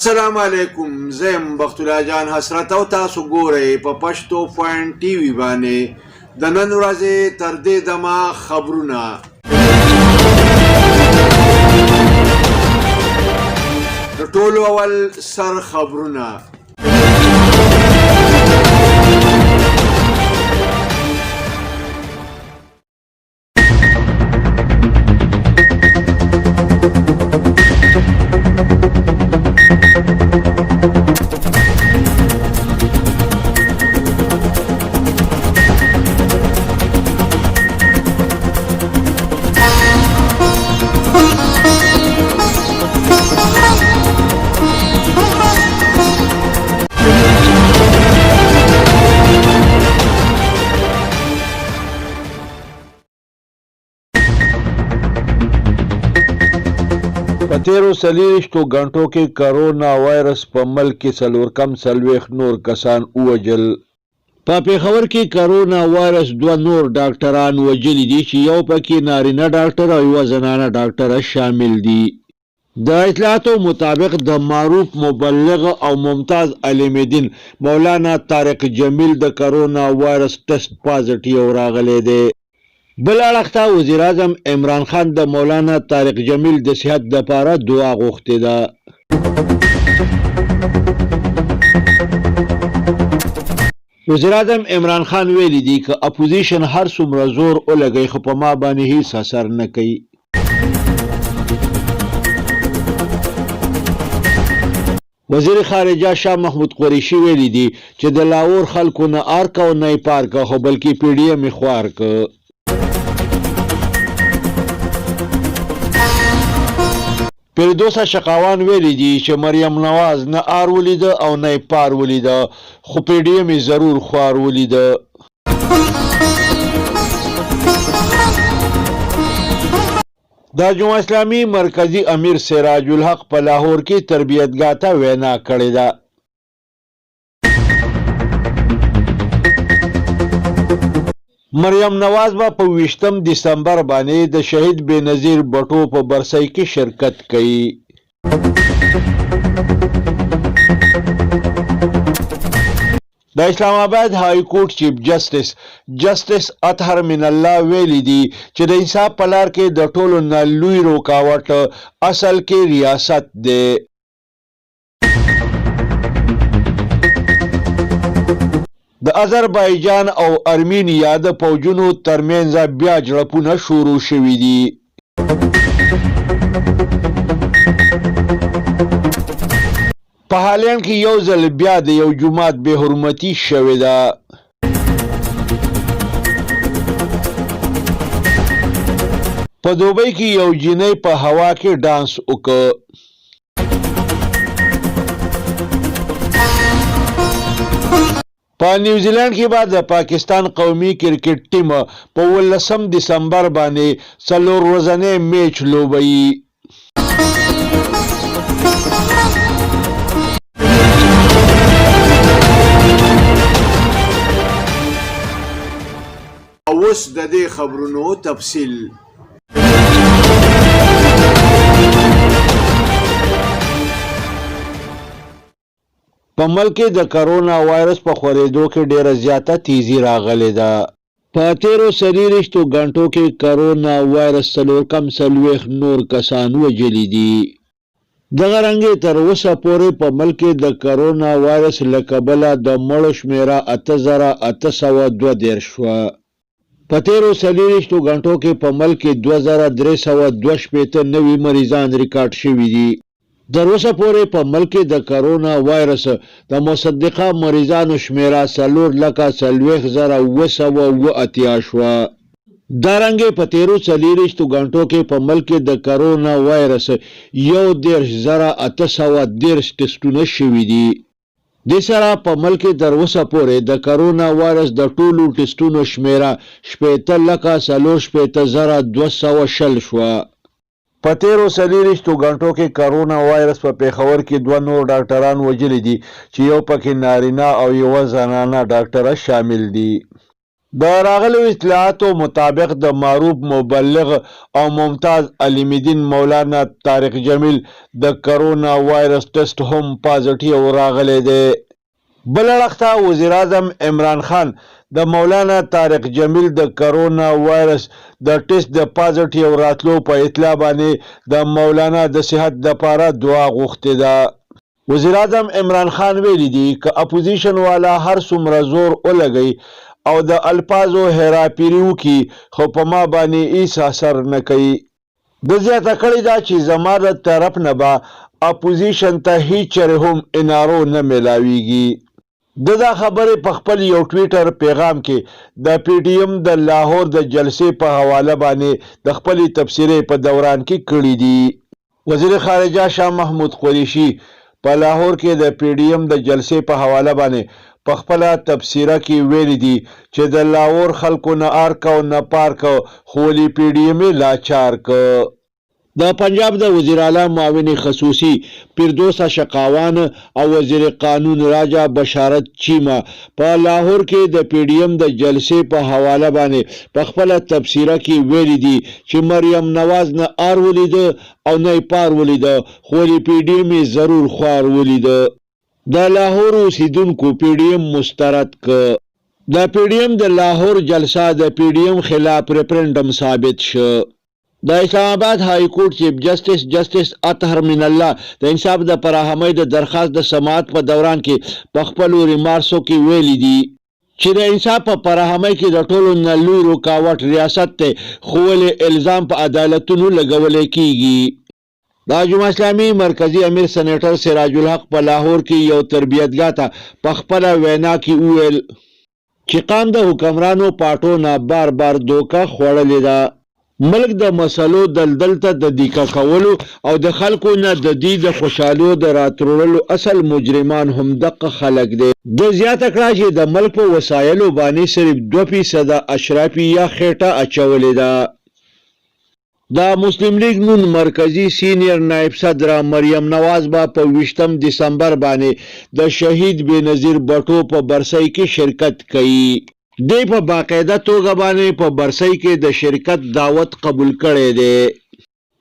السلام علیکم، زه یم بخت الله جان حسرت او تاسو ګورئ په پښتو پوینټ ټي وي باندې د نن ورځې تر دې دمه خبرونه. د ټولو اول سر خبرونه. په تېرو څلېرویشتو ګنټو کې کرونا وایرس په ملک کې څلور کم 40 نور کسان ووژل. په پېښور کې کرونا وایرس دوه نور ډاکټران وژلي دي چې یو پکې نارینه ډاکټر او یوه زنانه ډاکټره شامل دي. د اطلاعاتو مطابق د معروف مبلغ او ممتاز عالم دین مولانا طارق جمیل د کرونا وایرس ټسټ پازټیو راغلی دی. بل اړخ ته وزیراعظم عمران خان د مولانا طارق جمیل د صحت دپاره دعا غوښتې ده. وزیراعظم عمران خان ویلي دي که اپوزیشن هر څومره زور ولګوي خو په ما باندې هیڅ اثر نه کوي. وزیر خارجه شاه محمود قریشي ویلي دي چې د لاهور خلکو نه ارک او نه یې پارک خو بلکې پي ډي ایم یې خوار که. فردوسه شقاوان ویلي دي چې مریم نواز نه آر ولیده او نه یې پار ولیده خو پي ډي ایم یې ضرور خوار ولیده. د جماعت اسلامي مرکزي امیر سراج الحق په لاهور کې تربیتګاه ته وینا کړې ده. مریم نواز به په 20 دسمبر باندې د شهید بېنظیر بټو په برسۍ کې شرکت کوي. د اسلام آباد های کورټ چیف جسټس جسټس اطهر من الله ویلي دي چې د انصاف په لار کې د ټولو نه لوی روکاوټ اصل کې ریاست دی. د اذربایجان او ارمینیا د پوځونو ترمنځ بیا جړپونه شروع شوي دي. په هالنډ کې یو ځل بیا د یو جومات بې حرمتي شوې ده. په دوبۍ کې یو جینۍ په هوا کې ډانس وکړ. په نیوزیلنډ کې به د پاکستان قومي کرکټ ټیم په 17 دسمبر باندې څلور ورځنی میچ لوبوي. او اوس د دې خبرونو تفصیل. په ملک کې د کرونا وایرس په خورېدو کې ډېره زیاته تیزي راغلې ده. په تېرو څلېرویشتو ګنټو کې کرونا وایرس څلور کم 40 نور کسان وژلي دي. دغه رنګ تر اوسه پورې په ملک کې د کرونا وایرس له کبله د مړو شمېره 8832 شوه. په تېرو څلېرویشتو ګنټو کې په ملک کې 2362 نوي مریضان ریکارډ شوي دي. تر اوسه پورې په ملک کې د کرونا وایرس د مصدقه مریضانو شمېره 4,40,787 شوه. دارنګه په تېرو څلېرویشتو ګنټو کې په ملک کې د کرونا وایرس 31,830 ټسټونه شوي دي. دې سره په ملک کې تر اوسه پورې د کرونا وایرس د ټولو ټسټونو شمېره 60,64,220 شوه. په تېرو څلېرویشتو ګنټو کې کرونا وایرس په پېښور کې دوه نور ډاکټران وژلي دي چې یو پکې نارینه او یوه زنانه ډاکټره شامل دي. د راغلو اطلاعاتو مطابق د معروف مبلغ او ممتاز علم دین مولانا طارق جمیل د کرونا وایرس ټیسټ هم پازټیو راغلی دی. بل اړخ ته وزیراعظم عمران خان د مولانا طارق جمیل د کرونا وایرس د ټیسټ د پازټیو راتلو په اطلاع باندې د مولانا د صحت دپاره دعا غوښتې ده. وزیراعظم عمران خان ویلي دي که اپوزیشن والا هر څومره زور ولګوي او د الفاظو هیراپیري وکړي خو په ما باندې هیڅ اثر نه کوي. ده زیاته کړې ده چې زما د طرف نه به اپوزیشن ته هیڅ چرې هم این آر او نه میلاویږي. ده دا خبرې په خپل یو ټویټر پیغام کې د پي ټي ایم د لاهور د جلسې په حواله باندې د خپلې تبصرې په دوران کې کړې دي. وزیر خارجه شاه محمود قریشي په لاهور کې د پي ډي ایم د جلسې په حواله باندې په خپله تبصره کې ویلي دي چې د لاهور خلکو نه ارک او نه پارک خو ولې پي ډي ایم یې لاچار که. د پنجاب د وزیراعلی معاون خصوصي پیردوسه شقاوان او وزیر قانون راجا بشارت چیمه په لاهور کې د پي ډي ایم د جلسې په حواله باندې په خپله تبصره کې ویلي دي چې مریم نواز نه ار ولیده او نه یې پار ولیده خو ولې پي ډي ایم یې ضرور خوار ولیده. د لاهور اوسیدونکو پي ډي ایم مسترد که. د پي ډي ایم د لاهور جلسه د پي ډي ایم خلاف ریفرنډم ثابت شه. د اسلام اباد های کورټ چیف جسټس جسټس اطهر من الله د انصاف د فراهمۍ د درخواست د سماعت په دوران کې په خپلو ریمارکسو کې ویلي دي چې د انصاف په فراهمۍ کې د ټولو نه لوی رکاوټ ریاست دی خو ولې الزام په عدالتونو لګولی کیږي. د جماعت اسلامي مرکزي امیر سنیټر سراج الحق په لاهور کې یو تربیتګاه ته په خپله وینا کې وویل چې قام د حکمرانو پاټو نه بار بار دوکه خوړلې ده. ملک د مسلو دلدل ته د دیکه کولو او د خلکو نه د دوی د خوشحاليو د راتروړلو اصل مجرمان هم دقه خلک دی. ده زیاته کړه چې د ملک په وسایلو باندې صرف دوه فیصده اشرافیه خېټه اچولې ده. د مسلم لیګ نون مرکزي سینیر نائب صدره مریم نواز به په ویشتم دسمبر باندې د شهید بېنظیر بټو په برسۍ کې شرکت کوي. دې په باقاعده توګه باندې په برسۍ کې د شرکت دعوت قبول کړی دی.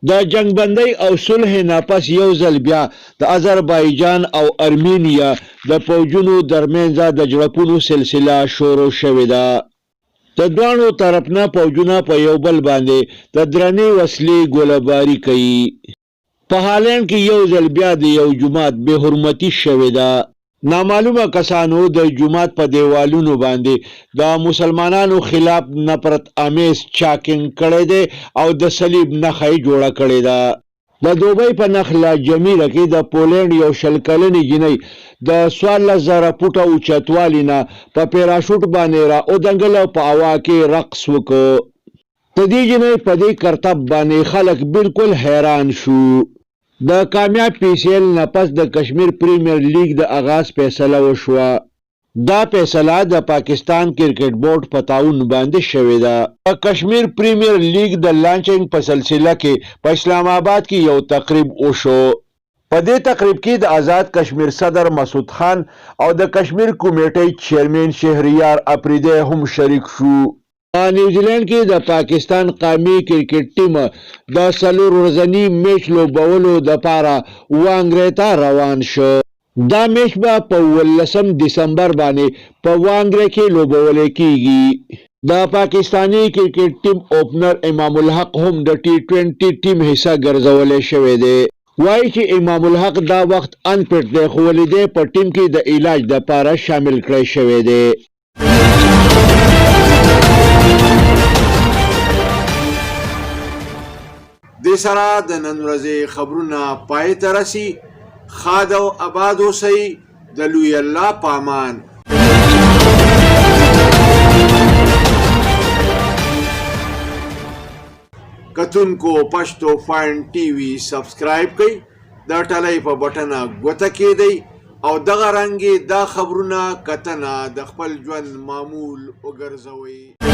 د جنګ بندۍ او صلحې نه پس یو ځل بیا د اذربایجان او ارمینیا د پوجونو درمینځه د جړپونو سلسله شورو شوې ده. د دواړو طرف نه پوجونه په یو بل باندې د درنې وسلې ګوله باري کوي. په هالنډ کې یو ځل بیا د یو جومات بې حرمتي شوې ده. نامعلومه کسانو د جومات په دیوالونو باندې د مسلمانانو خلاف نفرت امیز چاکنګ کړی دی او د صلیب نښه یې جوړه کړې ده. د دوبۍ په نخله جمیره کې د پولینډ یو 20 کلنې جینۍ د 14,000 فوټه اوچتوالي نه په پیراشوټ باندې را اودنګله او په هوا کې رقص وکړ. د دې جینۍ په دې کرتب باندې خلک بالکل حیران شو. د کامیاب پي سي ایل نه پس د کشمیر پریمیر لیګ د اغاز فیصله وشوه. دا فیصله د پاکستان کرکټ بورډ په تعاون باندې شوې ده. د کشمیر پریمیر لیګ د لانچنګ په سلسله کې په اسلام اباد کې یو تقریب وشو. په دې تقریب کې د ازاد کشمیر صدر مسعود خان او د کشمیر کمیټۍ چیئرمین شهریار اپریدی هم شریک شو. په نیوزیلینډ کې د پاکستان قامي کرکټ ټیم د څلور ورځني میچ لوبولو دپاره وانګرې ته روان شو. دا میچ به په اوولسم دسمبر باندې په وانګرې کې لوبولی کیږي. د پاکستاني کرکټ ټیم اوپنر امام الحق هم د ټي ټوینټي ټیم حصه ګرځولی شوی دی. وایي چې امام الحق دا وخت انفټ دی خو ولې دی په ټیم کې د علاج دپاره شامل کړی شوی دی. دې سره د نن ورځې خبرونه پای ته رسي. ښاد او اباد اوسئ. د لوی الله پامان. کتونکو پښتو فاین ټي وي سبسکرایب کړئ، د ټلۍ په بټنه ګوته کېدئ او دغه رنګې دا خبرونه کتنه د خپل ژوند معمول وګرځوئ.